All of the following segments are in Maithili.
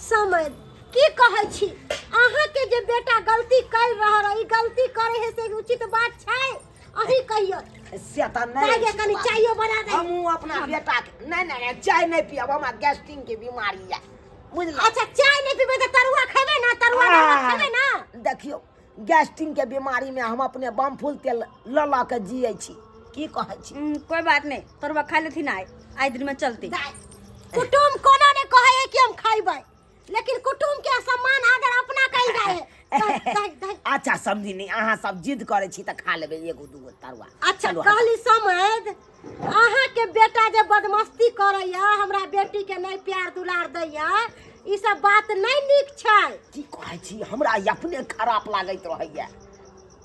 समय की कहै छी अहाँके जे बेटा गलती कर रहल है, ई गलती करे है से उचित बात छै अहीं कहियो से तऽ नहि दाइ गे उचित कनी बात। चायो बना दे हमहूँ अपना बेटा के नहि नहि नहि, चाय नहि पियब हमरा गैस्ट्रिंग के बीमारी यऽ बुझलहुँ अच्छा चाय नहीं पीबै तऽ तरुआ खेबै ना तरुआ दालि खेबै ना देखियौ गैस्ट्रिंग के बीमारी में हम अपने बमफूल तेल लऽ लऽ के जियै छी की कहै छी कोई बात नहीं तरुआ खा लेथिन आइ आइ दिन में चलती दाइ, कुटुम कोनो ने कहै है कि हम खैबै लेकिन कुटुम के सम्मान आदर अपना कैल जाय है दाइ, दाइ, दाइ। अच्छा समझी नहीं अहाँ सब जिद करै छी तऽ खा लेबै एगो दूगो तरुआ अच्छा चलू, कहली समझ अहाँ के बेटा जे बदमस्ती करैया हमरा बेटी के नहीं प्यार दुलार दैया ई सब बात नहीं नीक छै की कहै छी हमरा ई अपने खराब लागैत रहैया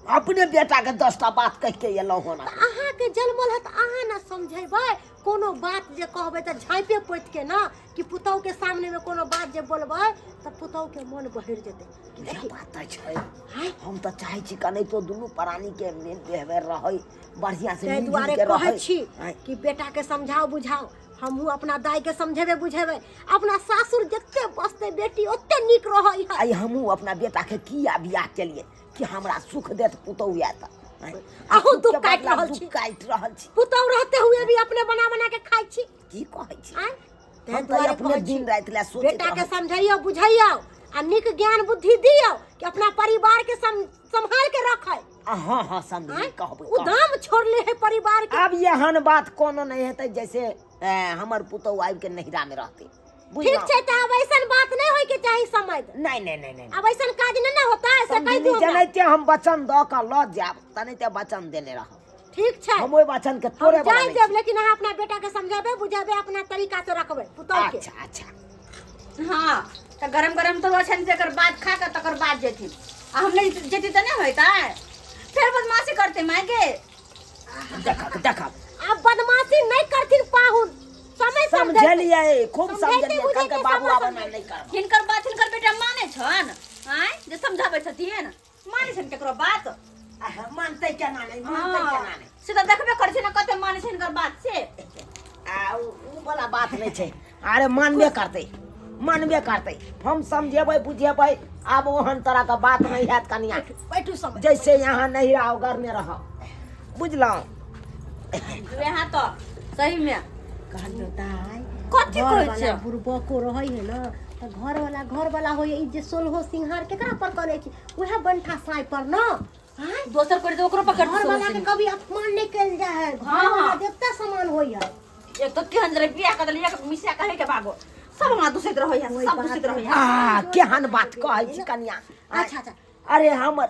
अपने बेटा के 10टा बात कहि के एलहुँ हन अहाँ के जन्मल है तऽ अहाँ ना समझेबै कोनो बात जे कहबै तऽ झाँपे पोति के ना कि पुतहु के सामने में कोनो बात जे बोलबै तऽ पुतहु के मन बहरि जेतै इएह बात तऽ छै हम तऽ चाहै छी कनाहितो दुनू प्राणी के मेल व्यवहार रहै बढ़िया से ताहि मिलजुल दुआरे के कहै रहै छी आँय, कि बेटा के समझाओ बुझाओ हमहूँ अपना दाई के समझेबै बुझेबै अपना सासुर जते बसते बेटी ओते नीक रहै है आइ हमहूँ अपना बेटा के किया बियाह केलिए कि हमरा सुख देत पुतहु आयत आँय, आ अहूँ सुख के दुख काटि बदला रहल दुख छी। काटि रहल छी पुतहु रहते हुए भी अपने बना बना के खाइ छी की कहै छी आँय ताहि हम तऽ दुआरे अपने कहै छी, दिन राति लए सोचैत बेटा के रहै छी। समझैयौ बुझैयौ आ नीक ज्ञान बुद्धि दियौ कि अपना परिवार के सम्हाल के रखै आ हँ हँ समझी आँय? कहबै ओ कहबै। दाम छोड़ले है परिवार के आब एहन बात कोनो नहि हेतै जैसे हमर पुतहु आबि के नहिरा में रहतै ठीक बुझलहुँ छै तऽ आब ऐसन बात नहीं होय के चाही समय नहि नहि नहि नहि आब ऐसन काज नहीं ना होता ऐसे कह समझली दू हमरा। जेनाहिते हम वचन दऽ कऽ लऽ जायब तेनाहिते वचन देने रहब ठीक छै हम ओहि वचन के हम तोड़े वाला जाय नहि देब छी। लेकिन अहाँ अपना बेटा के समझेबै बुझेबै अपना तरीका से रखबै पुतहु के अच्छा अच्छा हाँ तऽ गरम गरम तरुआ छानि तकर बाद खा कऽ तकर बाद जेथिन आ हम नहीं जेती तऽ नहीं होइतै फेर बदमाशी करते माय के देखक देखक आब बदमाशी नहीं करथिन पाहुन समय समझेतै। समझलियै खूब समझेतै, समझलियै कल के बुझेतै, बाबू सब आब एना समझेतै। नहि करब हिनकर बात हिनकर बेटा मानै छन आँय जे समझाबै छथिन मानै छन केकरो बात आह, मानतै केना नहि मानतै हाँ, केना नहि से तऽ देखबे करै छै ने कते मानै छै हिनकर बात से आ उ वाला बात नहि छै अरे मानबे करतै मानबे करतै हम समझेबै बुझेबै आब ओहन तरह के बात नहि हैत कनिया बैठू सब जैसे यहाँ नहीं रहो घर में रहो बुझलहुँ यहाँ तऽ सही में कहलियो दाइ कथी कहै घरवाला छै? बुड़बको रहै है ना तऽ घरवाला घरवाला होइए ई जे सोलहो सिंहार केकरा पर करै छी उएह बंठा साँइ पर न आँय? दोसर कर दे ओकरो पकड़ घर वाला के कभी अपमान नहीं कयल जाय है घर हाँ, वाला हाँ। देवता समान होय है एक तो केहन जरे बियाह कर देलियै एक मिसिया कहे के भागो सब हमरा दुसैत रहै है ओहि सब बात दुसैत रहै है आ केहन बात कहै छी कनिया अच्छा अच्छा अरे हमर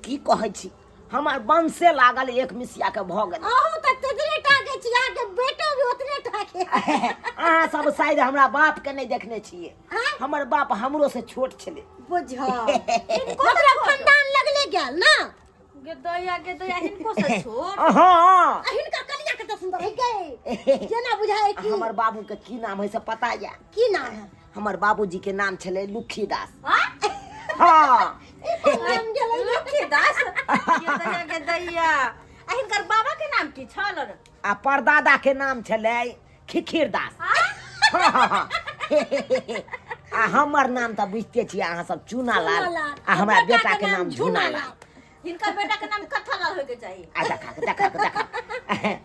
की कहै छी हमर वंशे लागल एक मिसिया के भऽ गेल अहूँ तऽ तेतरे टा के छी अहाँके बेटो भी ओतने टा के अहाँ सब शायद हमरा बाप के नहि देखने छियै आँय? हमर बाप हमरो से छोट छलै बुझल मतलब खानदान लगले गेल ना गे दया गे दया हिनको से छोट हँ आ हिनकर कनिया कते सुंदर है गे जेना बुझाए कि हमर बाबू के की नाम है से पता या की नाम है हमर बाबूजी के नाम छलै लुखी दास हाँ? हँ ई कोन नाम गेलै लुखी दास गे दया गे दया आ हिनकर बाबा के नाम की छल आ परदादा के नाम छलै खिखिर दास हाँ? हँ, हँ, हँ। आ हमर नाम तऽ बुझिते छियै अहाँ सब चूना लाल चूनालाल। आ हमरा बेटा के नाम झूना लाल हिनकर बेटा के नाम कथा लाल होय के चाही आ देखा देखा देखा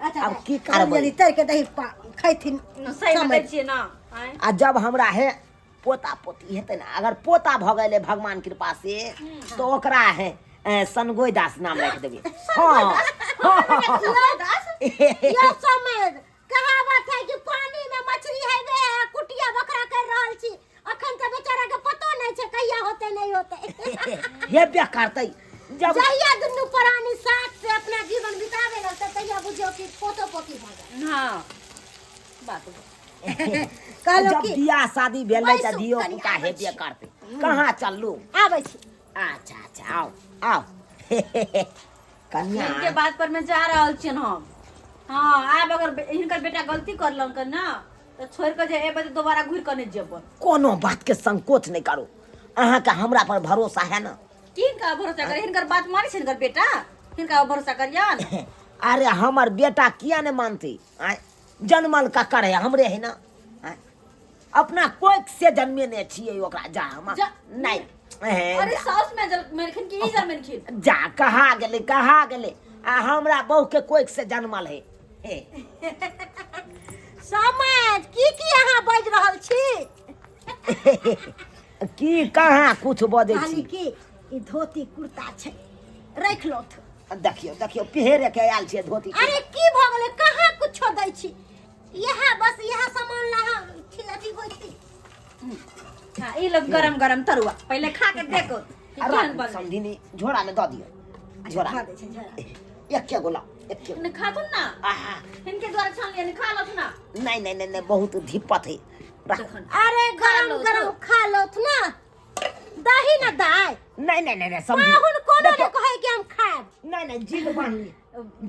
अच्छा अब की करबै जल्दी तर के दही खैथिन न, सही में समय। दै छियै ना आँय? आ जब हमरा हे पोता पोती हेतै ने अगर पोता भऽ गेलै भगवान कृपा से तऽ ओकरा हे सनगोई दास नाम राखि देबै हँ सनगोई दास यो समय कहावत है कि पानी में मछली है बे कुटिया बकरा कर रहल छी अखन तऽ बेचारा के पतो नहीं छै कहिया होते नहीं होते हेबे करतै जब जहिया दुनू प्राणी साथ से अपना जीवन बितावे लगते तहिया बुझियो कि पोतो पोती भऽ गेल हाँ बात कहलहुँ जब कि बियाह शादी भेलै तऽ बैसू, धियो कनि पुता आबै हेबे छी। करतै कहाँ चललू आबै छी अच्छा अच्छा आउ आउ कन्या हिनके बात पर में जा रहल छियन हम हाँ आब अगर हिनकर बेटा गलती करलन कर ना तो छोड़ के जे एबै तऽ दोबारा घुरि कऽ नहि जेबै कोनो बात के संकोच नहीं करू अहाँके हमरा पर भरोसा है ना की हिनका भरोसा कर हिनकर बात मानै छै हिनकर बेटा हिनका भरोसा करियन अरे हमर बेटा किया नहीं मानती आँय? जनमल ककर है हमरे है ना आँय? अपना कोख से जन्मेने छियै ओकरा। जा हम जा। नहि हे, अरे जा। साउस में जल मेलखिन कि ई जन्मेलखिन? जा कहा गेलै, कहा गेलै? आ हमरा बहू के कोख से जन्मल है। हे समाज की की अहाँ बाजि रहल छी? की कहाँ कुछ बजै कहली छी? की ई धोती कुर्ता छै, राखि लौथ। देखियौ देखियौ, पहिरे के आयल छियै धोती। अरे की भऽ गेलै? कहाँ कुछो दै छी? इएह बस इएह सामान ला अहाँ अथी होइ छी। हाँ, ई लोग गरम गरम तरुआ पहिले खा के देखो कि आ केहन राखू बनलै। समधिनी, झोरा में दऽ दियौ झोरा। धऽ दै छै झोरा। एके गो लाउ, एके गो। ने खाथुन ना। आहा। हिनके द्वारा छान लिअ, ने खा लथुन ना। नहीं नहीं नहीं नहीं, बहुत धिप्पत है, राखू। देखन। अरे खा गरम लौथ। गरम खा लौथ ना। दही ना दाय। नहीं नहीं नहीं नहीं, समझी। पाहुन कोनो देखियौ, नहि कहै कि हम खायब। नहीं नहीं, जिद बान्हली,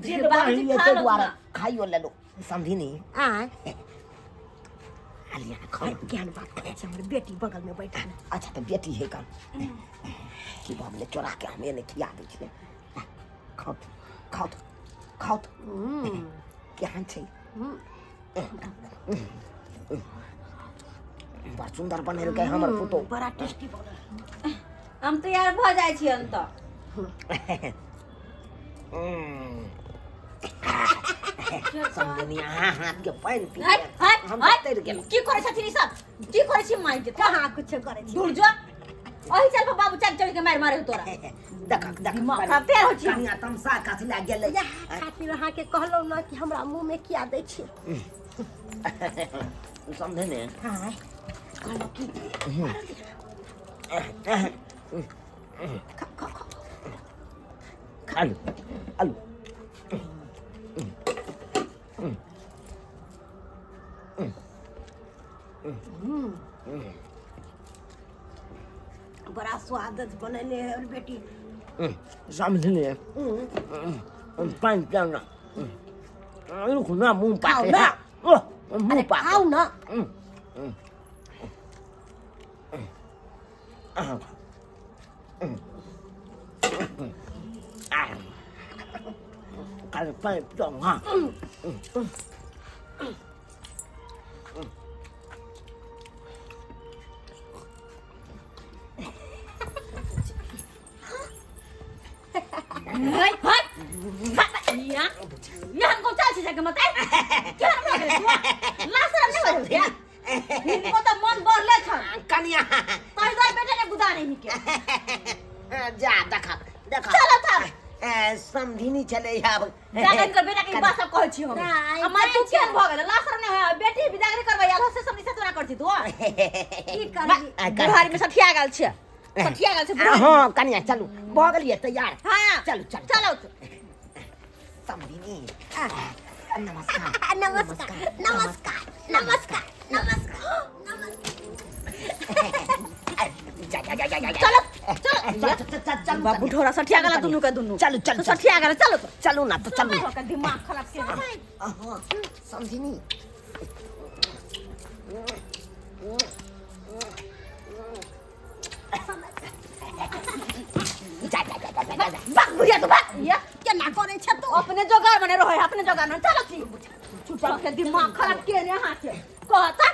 जिद बाबूजी बान्हली खा ताहि लौथ दुआरे ना। खाइयो लेलहुँ समधिनी। आय। आलिया खाओ। केहन बात करै छै, हमर बेटी बगलमे बैठल। अच्छा तऽ बेटी है कन की भऽ गेलै? चोरा के हम एने खिया दै छियै। खाउ खाउ खाउ। केहन छै? बड़ सुन्दर बनेलकै हमर पुतोहु। बड़ा टेस्टी बनल। हम तैयार भऽ जाइ छियनि तऽ। समझनी, अहाँ हाथ के पानि पी हट हट हम हट। तर गेलहुँ। की करै छथिन ई सब? की करै छी माइ के? कहाँ कुछो करै छी। दूर जो, ओही चल पर बाबू चल चढ़ के मारि मारे तोरा। देखक देखक। दिमाग खराब फेर होइ छी। कनिया तमसा कथी लए गेलै? इएह खातिर अहाँके कहलहुँ ने कि हमरा मुँहमे किया दै छी। समझे ने? हाँ, कहलहुँ की खा खा खा। आलू आलू। बड़ा स्वाद बनेने है और बेटी। समझलिए? पानि पियाउ ना। रुकू ना, मुँह खाउ पाके ना। ओह, मुँह अरे पाके। खाउ ना। अहाँ खाउ। खाली पानि पियाउ। हाँ, हट हट या या, हमको चाल छै जाके मत केहन भऽ गेलै तू? लाज शरम नहि होइ क्या? हिनको तऽ मन बढ़ले छन। कनिया। तहि दुआरे बेटा के गुदा नहीं के। जा देखक देखक। चलो तब। समधिनी छलै आब। जाके हिनकर बेटा के ई बात सब कहै छी हम। नहि, आ माय, तू केहन भऽ गेलै? लाज शरम नहि होइ? बेटी विदागरी करबै आयल से सब तोरा कर छी तू। की करबी? बुढ़ारी में सठिया गेल छै, सठिया गेल छै बुढ़ारी। हँ कनिया, चलू, भऽ गेलियै तैयार? हाँ। चलू चलू। चलो। समधिनी, नमस्कार। नमस्कार नमस्कार नमस्कार नमस्कार नमस्कार। जा जा जा जा जा। चलो चलो। चल चल चल चल। बाबू ढोरा सठिया गेला दुनू के दुनू। चलू चलू। तो सठिया गेला, चलो तो। चलू ना तो चलू। समय दिमाग खराब के। हाँ समधिनी। जा जा जा जा जा जा। भाग बुढ़िया तू, भाग या। केना करै छै तू? अपने जोगार बने रहे, अपने जोगार में। चलो छी, चुप के दिमाग खराब के ने। हाथ के कहता।